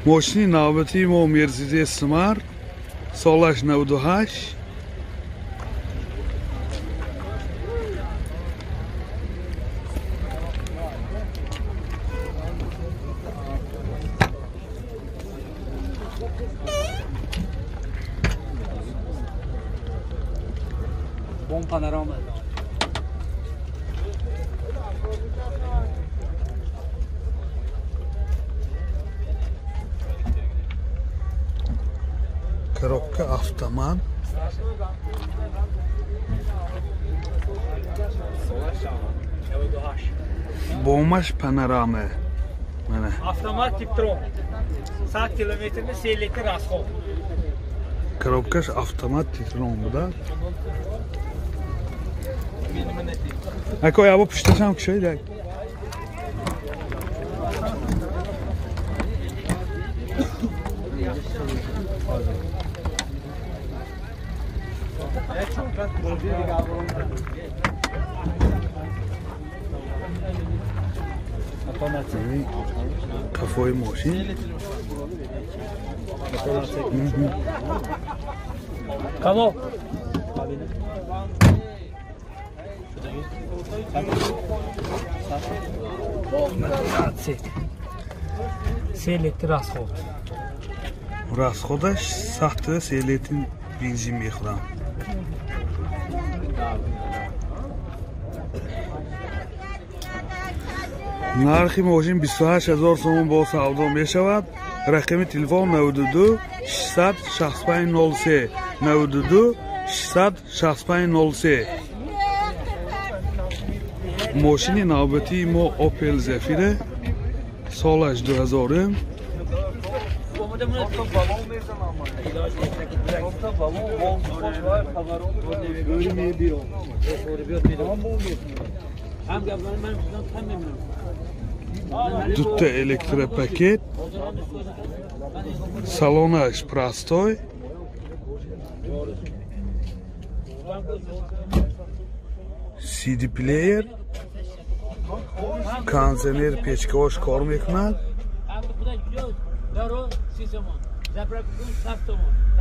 Мошини навбатии мо Мерседес Смарт, солаш 98. Bom panorama. Коробка автомат. Бомаш панорама. Автомат Типтрон. 100 километр 3 литр расход. Коробкаш автомат Типтрон буда. Ако я бо пушташам кушоид. Қафои мошин. Камо. Се литр расход. Расходаш 103 литр бензин мехӯрам. Нархи мошин 28 000 сомон бо савдо мешавад. Рақами телефон 92 665 03 92 665 03. Мошини навбатии мо Opel Zafira, солаш 2000. Дутта электропакет, салонаш простой. CD плеер, кондиционер, печкаош кор мекунад.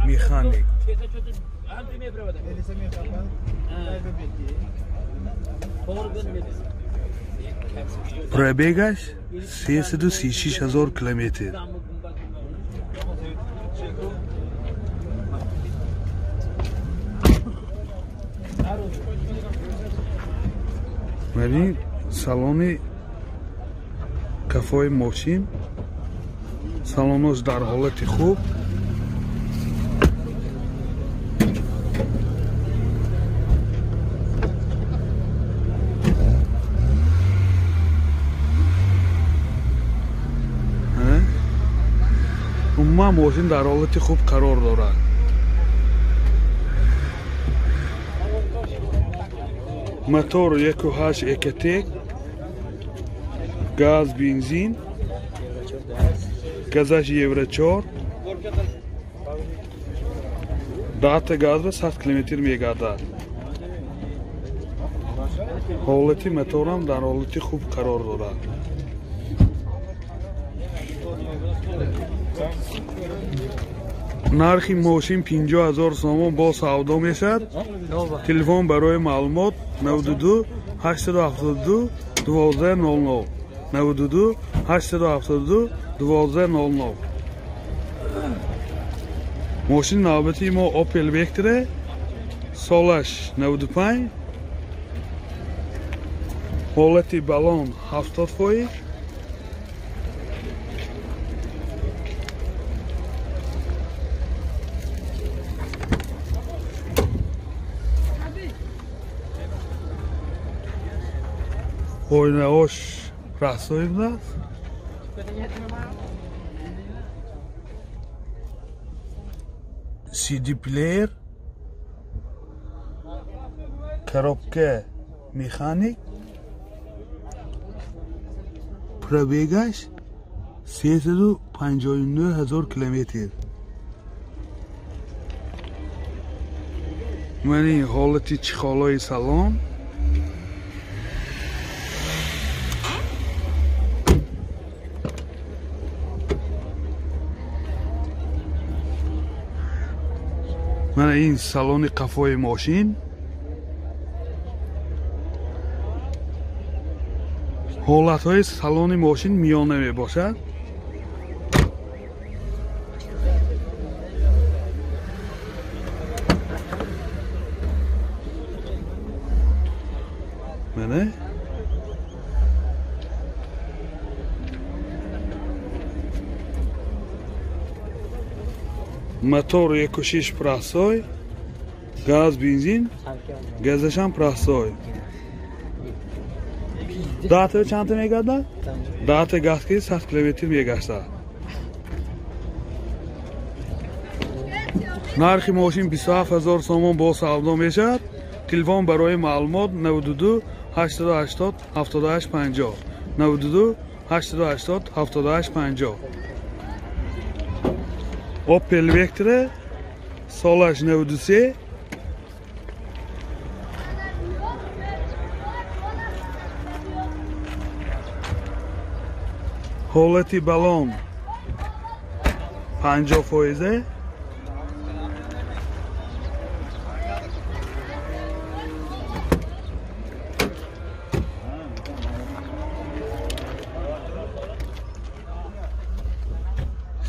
Механик. Пробегаш 336 000 километр. Мани салони кафои мошин, салонош дар ҳолати хуб. Умуман мошин дар ҳолати хуб қарор дорад. Мотор 1.8 Ecotec, газ, бензин, газаш Евро 4, дата газ ба 100 километр мегардад. Ҳолати моторам дар ҳолати хуб қарор дорад. Нархи мошин 50 000 сомон бо савдо мешавад. Телефон барои маълумот 92 872 12 00 92 872 12 00. Мошини навбатии мо Opel Vectra, солаш 95, ҳолати балон 70%. Ойнаош расои будааст. CD плеер, коробка механик, пробегаш 359 000 километр. Мани ҳолати чиқолои салон. Мана ин салони қафои мошин. Ҳолатҳои салони мошин миёна мебошад. Мана мотор 1.6 простой, газ бензин, газашам простой. Дата чанд мегардад? Дата газ ки 100 километр мегаштад. Нархи мошин 27000 сомон бо савдо мешавад. Телефон барои маълумот 92 880 78 50 92 880 78 50. Opel Vectra солаш 93. Ҳолати балон 50%.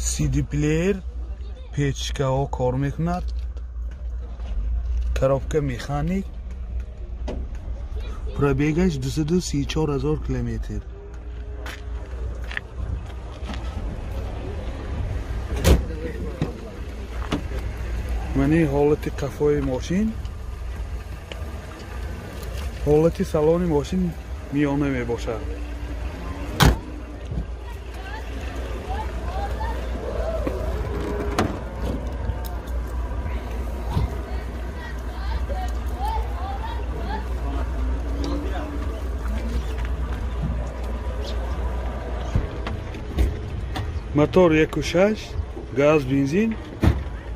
CD player печкаҳо кор мекунад. Коробка механик. Пробегаш 234 000 километр. Мани ҳолати қафои мошин. Ҳолати салони мошин миёна мебошад. Мотор 1.6, газ бензин,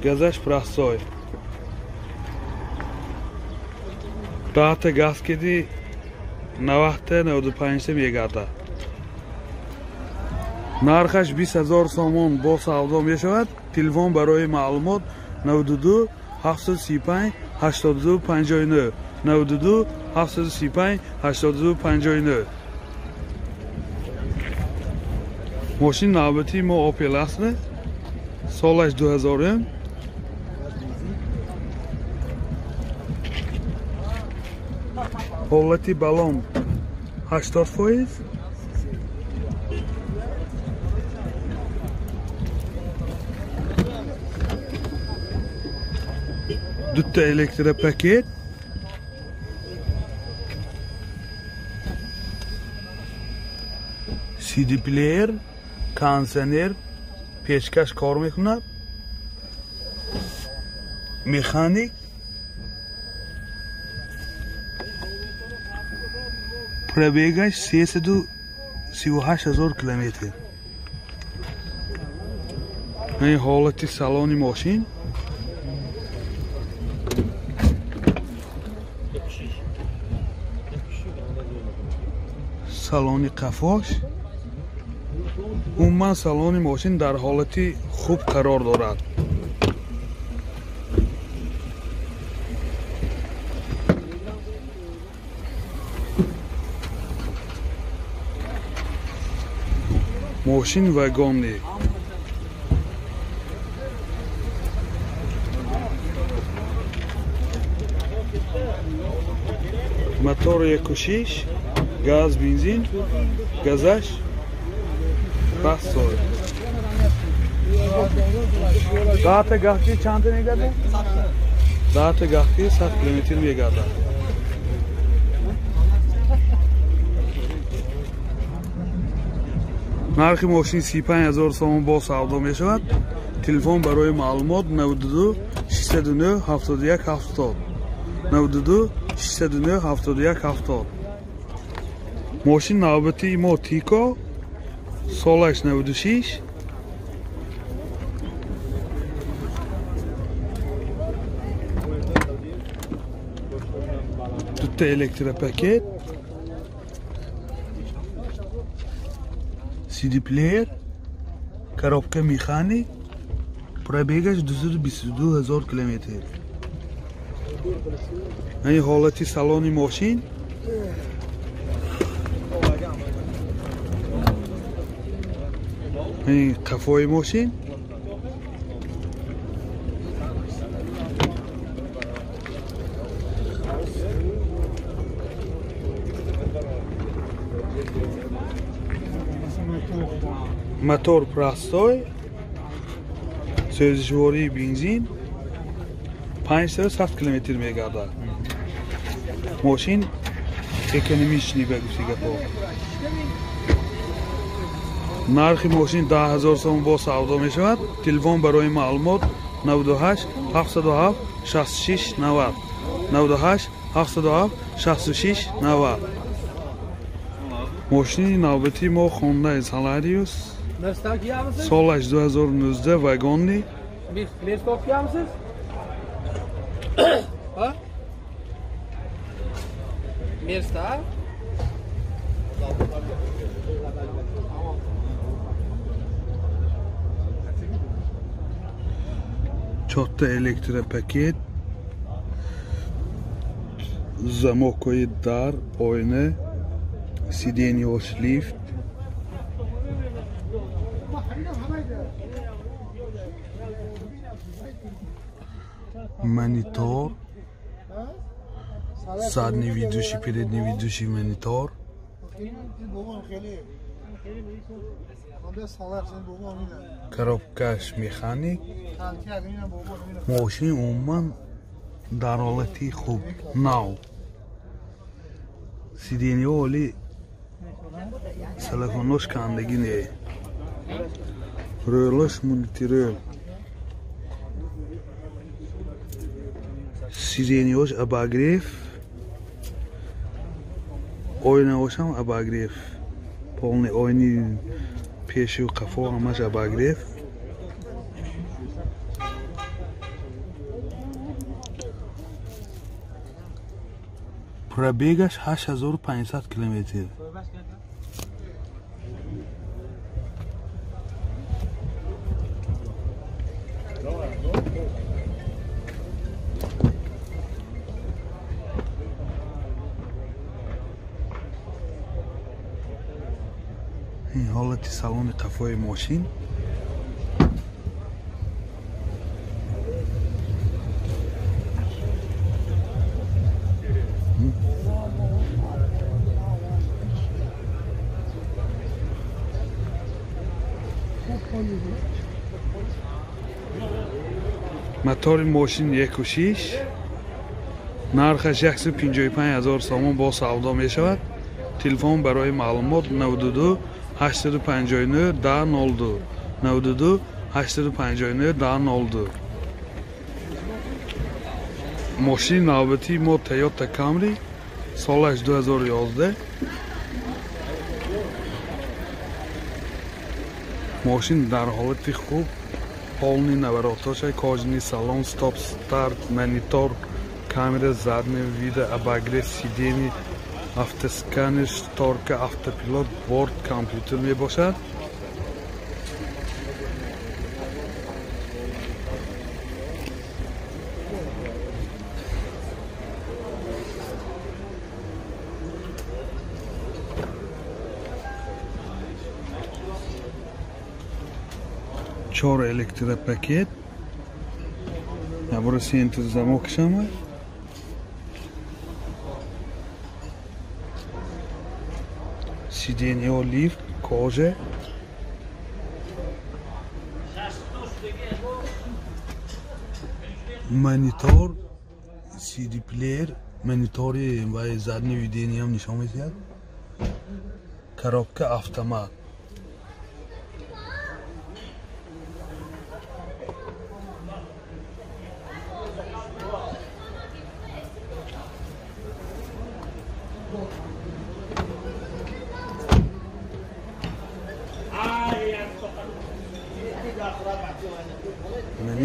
газаш простой. Дата газ кеди 90-95 мегардад. Нархаш 20000 сомон бо савдо мешавад. Телефон барои маълумот 92 735 82 59 92 735 82 59. Мошин навбати мо Opel Astra, солаш 2000. Ҳолати балон 80%. Дута электропакет. CD player, кондиционер, печкаш кор мекунад. Механик. Пробегаш 338 000 километр. Ин ҳолати салони мошин. Салони қафош. Умуман салони мошин дар ҳолати хуб қарор дорад. Мошин вагонӣ. Мотор 1.6, газ бензин, газаш простой. Дата газ ки чанд мегардад? Дата газ ки 100 километр мегардад. Нархи мошин 35000 сомон бо савдо мешавад. Телефон барои маълумот 92 609 71 70 92 609 71 70. Мошин навбати мо Тико, солаш 96. Дута электропакет, CD player, коробка механик. Пробегаш 222 ҳазор километр. Ин ҳолати салони мошин. Ин қафои мошин. Мотор простой, сӯзишвории бензин, 507 километр мегардад. Мошин экономичный ба гуфти гапҳо. Нархи мошин 10 000 сом бо савдо мешавад. Телефон барои маълумот 98 707 66 90 98 707 66 90. Мошини навбатии мо Honda Solarius, солаш 2019, вагонни. Чорта электропакет, замокҳои дар, оина, сиденьёш лифт, монитор, задний ведущий, передний ведущий монитор. Коробкаш механик. Мошин умуман дар ҳолати хуб, нав. Сиденьҳо оли салафонош кандагӣ не. Рӯлаш мультирӯл. Сиденьҳош обогрев, оинаҳошам обогрев. Полный оини пешу қафо ҳамаш обогрев. Пробегаш 8500 километр. Ин ҳолати салони қафои мошин. Мотори мошин 1.6, нархаш 155 000 сомон бо савдо мешавад. Телефон барои маълумот 92 859 1002 92 859 1002. Мошини навбатии мо Toyota Camry, солаш 2011. Мошин дар ҳолати хуб, полный наворотоша, кожаный салон, стоп старт, монитор, камера заднего вида, обогрев сидений, автосканер, шторка, автопилот, борт, компютер мебошад. Чор электропакет, набора центр замок шама. Сиденье лифт, кожа. Монитор, CD плеер, монитори ва заднее видение ҳам нишон медиҳад. Коробка автомат.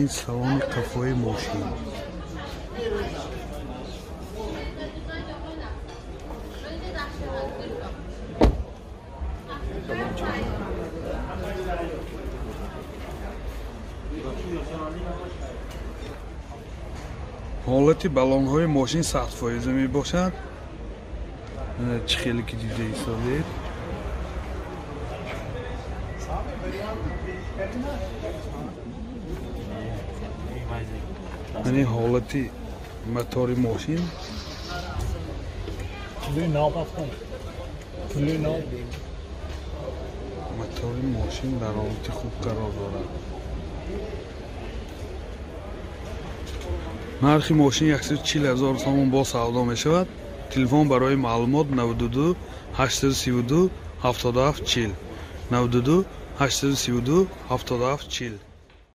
Ин салони қафои мошин. Ҳолати баллонҳои мошин 100% мебошад. Чӣ хеле ки дида истодед. Яъне ҳолати мотори мошин. Мотори мошин дар ҳолати хуб қарор дорад. Нархи мошин 140 000 сомон бо савдо мешавад. Телефон барои маълумот 92 832 77 40 92 832 77 40.